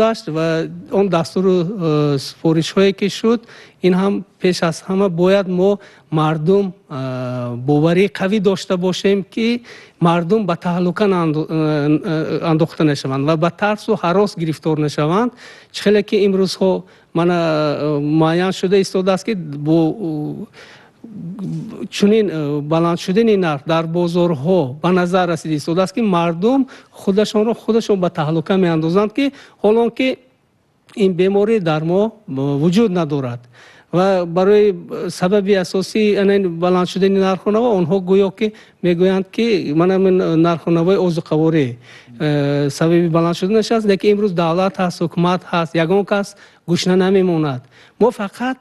Гузашт ва он дастуру супоришҳое ки шуд, ин ҳам пеш аз ҳама бояд мо мардум боварии қавӣ дошта бошем, ки мардум ба таҳлука андохта нашаванд ва ба тарсу ҳарос гирифтор нашаванд. Чӣ хеле ки имрӯзҳо мана муайян шуда истодааст, ки бо чунин баланд шудани нарх дар бозорҳо ба назар расида истодааст, ки мардум худашонро худашон ба таҳлука меандозанд, ки ҳолон ки ин беморӣ дар мо вуҷуд надорад. Ва барои сабаби асосии баланд шудани нарху наво онҳо гӯё ки мегӯянд, ки мана нарху навои озуқаворӣ сабаби баланд шуданаш аст. Лекин имрӯз давлат ҳаст, ҳукумат ҳаст, ягон кас гушна намемонад. Мо фақат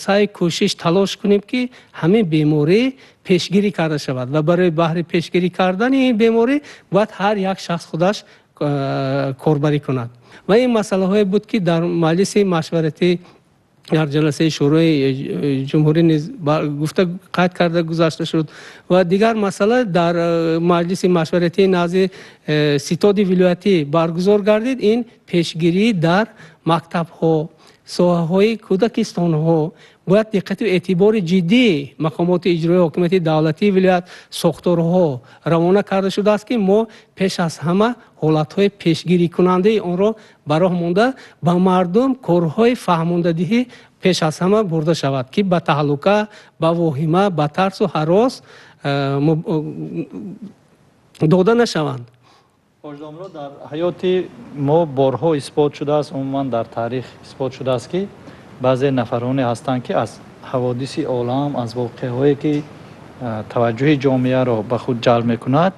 саъй, кӯшиш, талош кунем, ки ҳамин беморӣ пешгирӣ карда шавад, ва барои баҳри пешгирӣ кардани ин беморӣ бояд ҳар як шахс худаш корбарӣ кунад. Ва ин масъалаҳое буд, ки дар маҷлиси машваратӣ, дар ҷаласаи Шӯрои Ҷумҳурӣ низ гуфта, қайд карда гузашта шуд. Ва дигар масъала дар маҷлиси машваратии назди ситоди вилоятӣ баргузор гардид, ин пешгирӣ дар мактабҳо, соҳаҳои кӯдакистонҳо бояд диққату эътибори ҷиддии мақомоти иҷроии ҳокимияти давлатии вилоят, сохторҳо равона карда шудааст, ки мо пеш аз ҳама ҳолатҳои пешгирикунандаи онро ба роҳ монда, ба мардум корҳои фаҳмондадиҳӣ пеш аз ҳама бурда шавад, ки ба таҳлука, ба воҳима, ба тарсу ҳарос дода нашаванд. Ҳоҷдомло, дар ҳаёти мо борҳо исбот шудааст, умуман дар таърих исбот шудааст, ки баъзе нафароне ҳастанд, ки аз ҳаводиси олам, аз воқеаҳое ки таваҷҷӯҳи ҷомеаро ба худ ҷалб мекунад,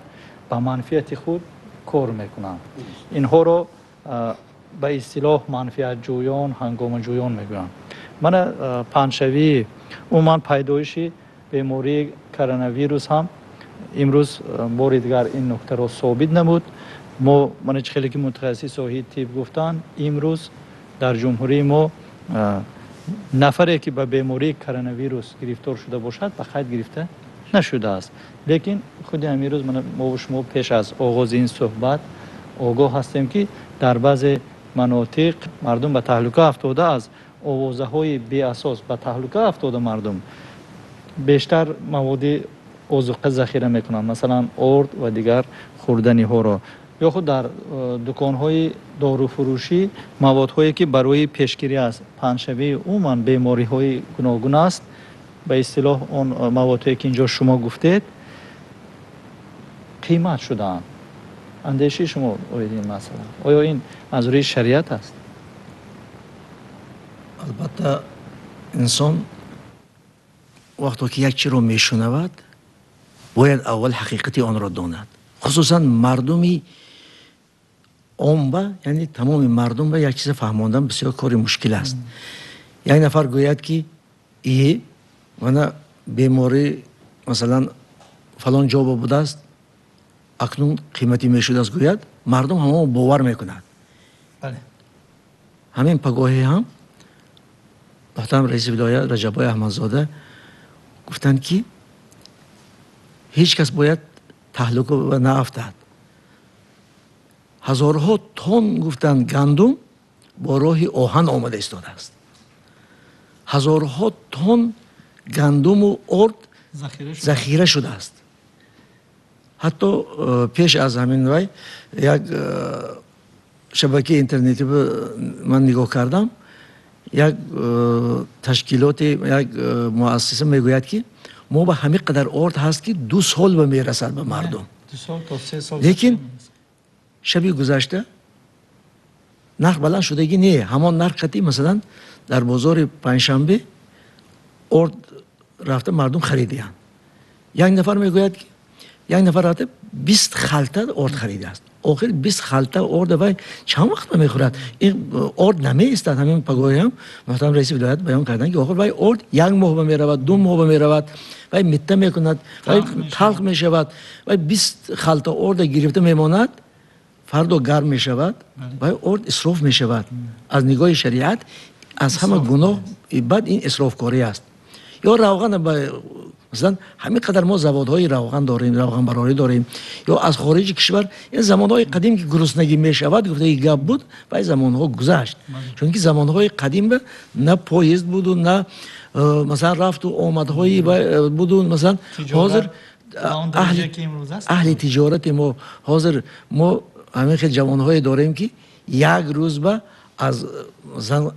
ба манфиати худ кор мекунанд. Инҳоро ба истилоҳ манфиатҷӯён, ҳангомаҷӯён мегӯянд. Мана паҳншавии, умуман пайдоиши бемории коронавирус ҳам имрӯз бори дигар ин нуктаро собит намуд. Мо мана чӣ хеле ки мутахассиси соҳаи тиб гуфтанд, имрӯз дар ҷумҳурии мо нафаре ки ба бемории коронавирус гирифтор шуда бошад, ба қайд гирифта нашудааст. Лекин худи ҳамин рӯз мову шумо пеш аз оғози ин суҳбат огоҳ ҳастем, ки дар баъзе манотиқ мардум ба таҳлука афтода, аз овозаҳои беасос ба таҳлука афтода, мардум бештар маводи озуқа захира мекунанд, масалан орд ва дигар хӯрданиҳоро, ё худ дар дуконҳои доруфурӯшӣ маводҳое ки барои пешгирӣ аз паҳншавии умуман бемориҳои гуногун аст, ба истилоҳ он маводҳое ки инҷо шумо гуфтед, қимат шудаанд. Андешаи шумо оиди ин масъала, оё ин аз рӯи шариат аст? Албатта, инсон вақто ки як чиро мешунавад, бояд аввал ҳақиқати онро донад. Хусусан мардуми омба, яъне тамоми мардум ба як чиза фаҳмондан бисёр кори мушкил аст. Як нафар гӯяд, ки и мана беморӣ, масалан, фалон ҷо будааст, акнун қиматӣ мешудааст гӯяд, мардум ҳамон бовар мекунад. Ҳамин пагоҳӣ ҳам муҳтарам раиси вилоят Раҷаббой Аҳмадзода гуфтанд, ки ҳеҷ кас бояд таҳлука наафтад. Ҳазорҳо тон, гуфтанд, гандум бо роҳи оҳан омада истодааст, ҳазорҳо тон гандуму орд захира шудааст. Ҳатто пеш аз ҳамин вай як шабакаи интернетӣ ман нигоҳ кардам, як ташкилоти, як муассиса мегӯяд, ки мо ба ҳамин қадар орд ҳаст, ки 2 сол ба мерасад ба мардум. Лекин шаби гузашта нарх баланд шудагӣ не, ҳамон нарх қатъи. Масалан, дар бозори панҷшанбе орд рафта мардум харидиянд. Як нафар мегӯяд, ки як нафар рафта 20 халта орд харидааст. Охир 20 халта орда вай чанд вақт мехӯрад? Ин орд намеистад. Ҳамин пагоҳиам муҳтарам раиси вилоят баён карданд, ки охир вай орд як моҳ ба меравад, 2 моҳ ба меравад, вай митта мекунад, вай талх мешавад. Вай 20 халта орда гирифта мемонад, фардо гарм мешавад, вай орд исроф мешавад. Аз нигоҳи шариат аз ҳама гуноҳ бад ин исрофкорӣ аст. Ё равғана ба Масалан, ҳамин қадар мо заводҳои равған дорем, равғанбарорӣ дорем, ё аз хориҷи кишвар. Ин замонҳои қадим ки гуруснагӣ мешавад, гуфтаи гап буд, ва ин замонҳо гузашт. Чунки замонҳои қадим на поезд буду, на масалан рафту омадҳои буду. Масалан, ҳозир аҳли тиҷорати мо, ҳозир мо ҳамин хел ҷавонҳое дорем, ки як рӯз ба аз масалан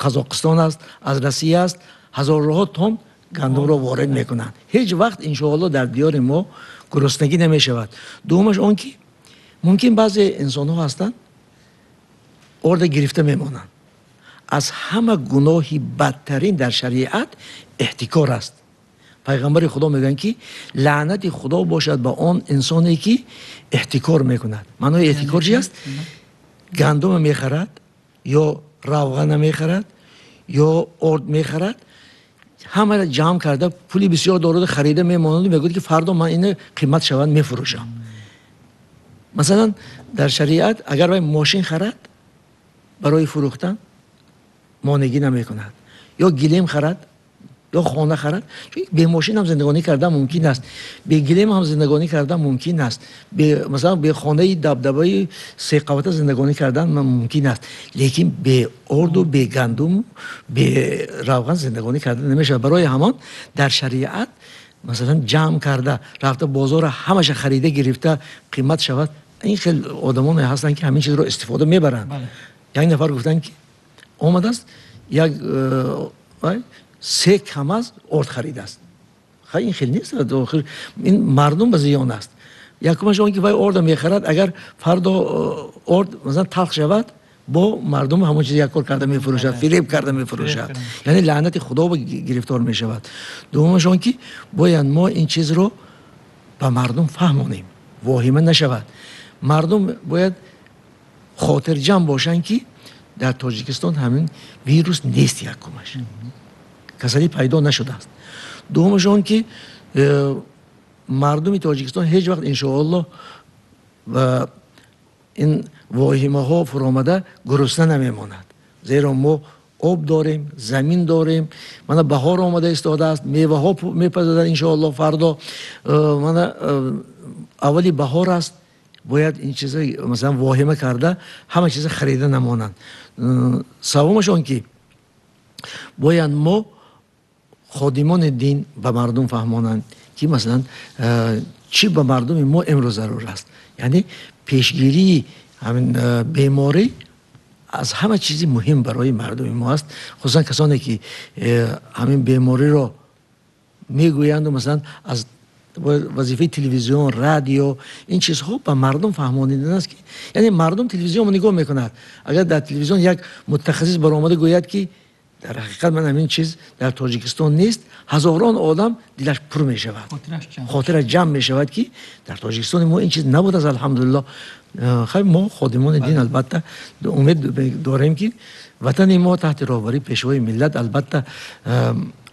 Қазоқистон аст, аз Россия аст, ҳазорҳо тонн гандумро ворид мекунанд. Ҳеҷ вақт, иншоалло, дар диёри мо гуруснагӣ намешавад. Дуюмаш он ки мумкин баъзе инсонҳо ҳастанд, орда гирифта мемонанд. Аз ҳама гуноҳи бадтарин дар шариат эҳтикор аст. Пайғамбари Худо мегӯянд, ки лаънати Худо бошад ба он инсоне, ки эҳтикор мекунад. Маънои эҳтикор чи аст? Гандума мехарад ё равғана мехарад ё орд мехарад, ҳамаро ҷамъ карда, пули бисёр дорода, харида мемонаду мегӯяд, ки фардо ман ина қимат шавад, мефурӯшам. Масалан, дар шариат агар вай мошин харад барои фурӯхтан, монегӣ намекунад, ё гилем харад, ё хона харад, чун бе мошин ҳам зиндагонӣ кардан мумкин аст, бе гилем ҳам зиндагонӣ кардан мумкин аст, масалан, бе хонаи дабдабаи сеқавата зиндагонӣ кардан мумкин аст, лекин бе орду, бе гандуму бе равған зиндагонӣ кардан намешавад. Барои ҳамон дар шариат, масалан, ҷамъ карда рафта, бозорро ҳамаша харида гирифта, қимат шавад, ин хел одамоне ҳастанд, ки ҳамин чизро истифода мебаранд. Як нафар гуфтанд, ки омадааст, як се КамАЗ орд харидааст. Ин хел нест, ин мардум ба зиён аст. Якумаш он ки вай орда мехарад, агар фардо орд, масалан, талх шавад, бо мардум ҳамон чиз як кор карда мефурӯшад, фиреб карда мефурӯшад, яъне лаънати Худо ба гирифтор мешавад. Дуюмаш он ки бояд мо ин чизро ба мардум фаҳмонем, воҳима нашавад. Мардум бояд хотирҷамъ бошанд, ки дар Тоҷикистон ҳамин вирус нест, якумаш, касалӣ пайдо нашудааст. Дуюмаш он ки мардуми Тоҷикистон ҳеҷ вақт, иншоалло, ба ин воҳимаҳо фуромада, гурусна намемонад, зеро мо об дорем, замин дорем. Мана баҳор омада истодааст, меваҳо мепазаданд, иншоалло. Фардо мана аввали баҳор аст. Бояд ин чиза, масалан, воҳима карда, ҳама чиза харида намонанд. Саввумаш он ки бояд мо ходимони дин ба мардум фаҳмонанд, ки масалан чӣ ба мардуми мо имрӯз зарур аст. Яъне пешгирии ҳамин беморӣ аз ҳама чизи муҳим барои мардуми мо аст, хусусан касоне, ки ҳамин бемориро мегӯянду. Масалан, аз вазифаи телевизион, радио ин чизҳо ба мардум фаҳмонидан аст, ки яъне мардум телевизионро нигоҳ мекунад. Агар дар телевизион як мутахассис баромада гӯяд, ки дар ҳақиқат ман ҳамин чиз дар Тоҷикистон нест, ҳазорон одам дилаш пур мешавад, хотираш ҷамъ мешавад, ки дар Тоҷикистони мо ин чиз набудааст, алҳамдулилло. Хай, мо ходимони дин албатта умед дорем, ки ватани мо таҳти роҳбарии Пешвои миллат албатта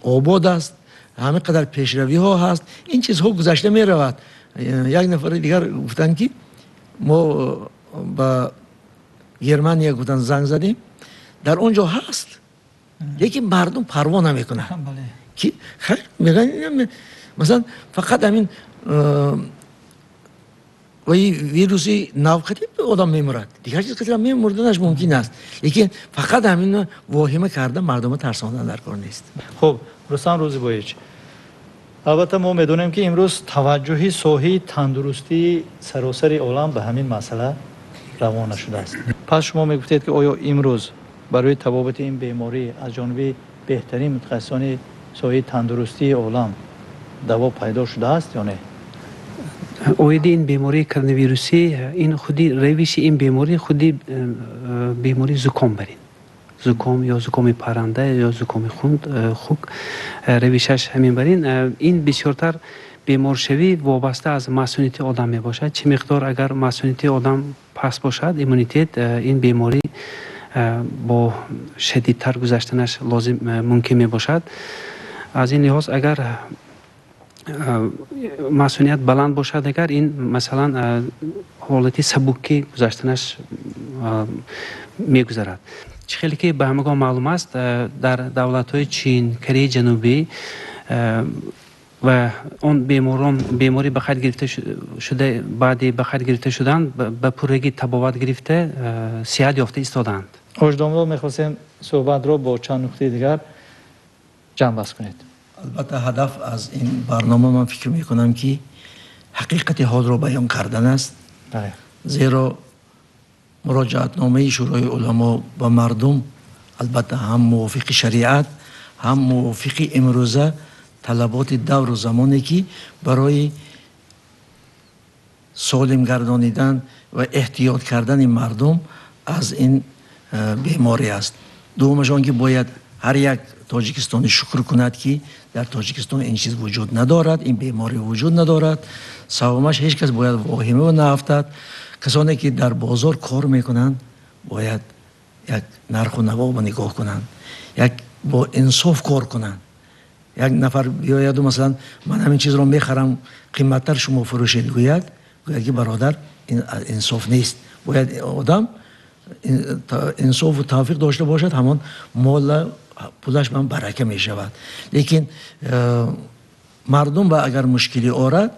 обод аст, ҳамин қадар пешравиҳо ҳаст, ин чизҳо гузашта меравад. Як нафари дигар гуфтанд, ки мо ба Германия, гуфтанд, занг задем, дар он ҷо ҳаст, лекин мардум парво намекунад, ки мегӯянд, масалан, фақат ҳамин ваи вируси нав қати одам мемурад, дигар чиз қати мемурданаш мумкин аст, лекин фақат ҳамин воҳима карда, мардума тарсондан дар кор нест. Хуб, Рустам Рӯзибоевич, албатта мо медонем, ки имрӯз таваҷҷӯҳи соҳаи тандурустии саросари олам ба ҳамин масъала равона шудааст. Пас шумо мегуфтед, ки оё имрӯз барои табобати ин беморӣ аз ҷониби беҳтарин мутахассисони соҳаи тандурустии олам даво пайдо шудааст ё не? Оиди ин бемории коронавирусӣ, ин худи равиши ин беморӣ худи бемории зуком барин, зуком ё зукоми парранда ё зукоми хук, равишаш ҳамин барин. Ин бисёртар беморшавӣ вобаста аз масунияти одам мебошад. Чӣ миқдор агар масунияти одам паст бошад, иммунитет, ин беморӣ бо шадидтар гузаштанаш лозим мумкин мебошад. Аз ин лиҳоз, агар масуният баланд бошад, агар ин, масалан, ҳолати сабукӣ гузаштанаш мегузарад. Чӣ хеле ки ба ҳамагон маълум аст, дар давлатҳои Чин, Кореяи Ҷанубӣ Ва он беморон беморӣ ба қайд гирифта шуда, баъди ба қайд гирифта шудан ба пуррагӣ табобат гирифта, сиҳат ёфта истодаанд. Ҳоҷдомло, мехостем суҳбатро бо чанд нуктаи дигар ҷамъбаст кунед. Албатта, ҳадаф аз ин барнома, ман фикр мекунам, ки ҳақиқати ҳолро баён кардан аст, зеро муроҷиатномаи Шӯрои уламо ба мардум, албатта, ҳам мувофиқи шариат, ҳам мувофиқи имрӯза талаботи давру замоне, ки барои солим гардонидан ва эҳтиёт кардани мардум аз ин беморӣ аст. Дуюмаш он ки бояд ҳар як тоҷикистонӣ шукр кунад, ки дар Тоҷикистон ин чиз вуҷуд надорад, ин беморӣ вуҷуд надорад. Севумаш, ҳеҷ кас бояд воҳима наафтад. Касоне ки дар бозор кор мекунанд, бояд як нарху наво нигоҳ кунанд, як бо инсоф кор кунанд. Як нафар биёяду, масалан, ман ҳамин чизро мехарам, қиматтар шумо фурӯшед гӯяд, гӯяд ки бародар, ин инсоф нест. Бояд одам инсофу тавфиқ дошта бошад, ҳамон мола пулаш ман барака мешавад. Лекин мардум ба агар мушкилӣ орад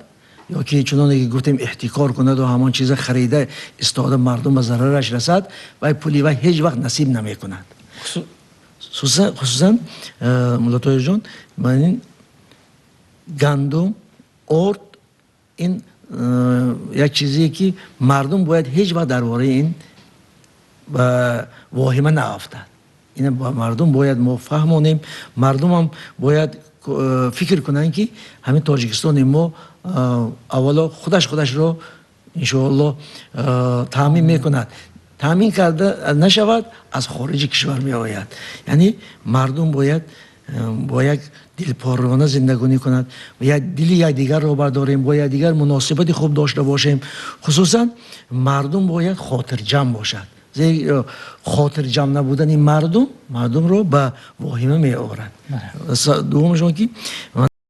ё ки, чуноне ки гуфтем, эҳтикор кунаду ҳамон чиза харида истода, мардум ба зарараш расад, вай пули вай ҳеҷ вақт насиб намекунад. Хусусан, Муллотоирҷон, ман ин гандум, орд, ин як чизе ки мардум бояд ҳеҷ вақт дар бораи ин ба воҳима наафтад. Ина ба мардум бояд мо фаҳмонем. Мардумам бояд фикр кунанд, ки ҳамин Тоҷикистони мо аввало худаш худашро, иншоалло, таъмин мекунад. Таъмин карда нашавад, аз хориҷи кишвар меояд. Яъне мардум бояд бо як дилпорона зиндагонӣ кунад, як дили якдигарро бардорем, бо якдигар муносибати хуб дошта бошем. Хусусан мардум бояд хотирҷамъ бошад, зеро хотирҷамъ набудани мардум мардумро ба воҳима меорад. Дуюмаш он ки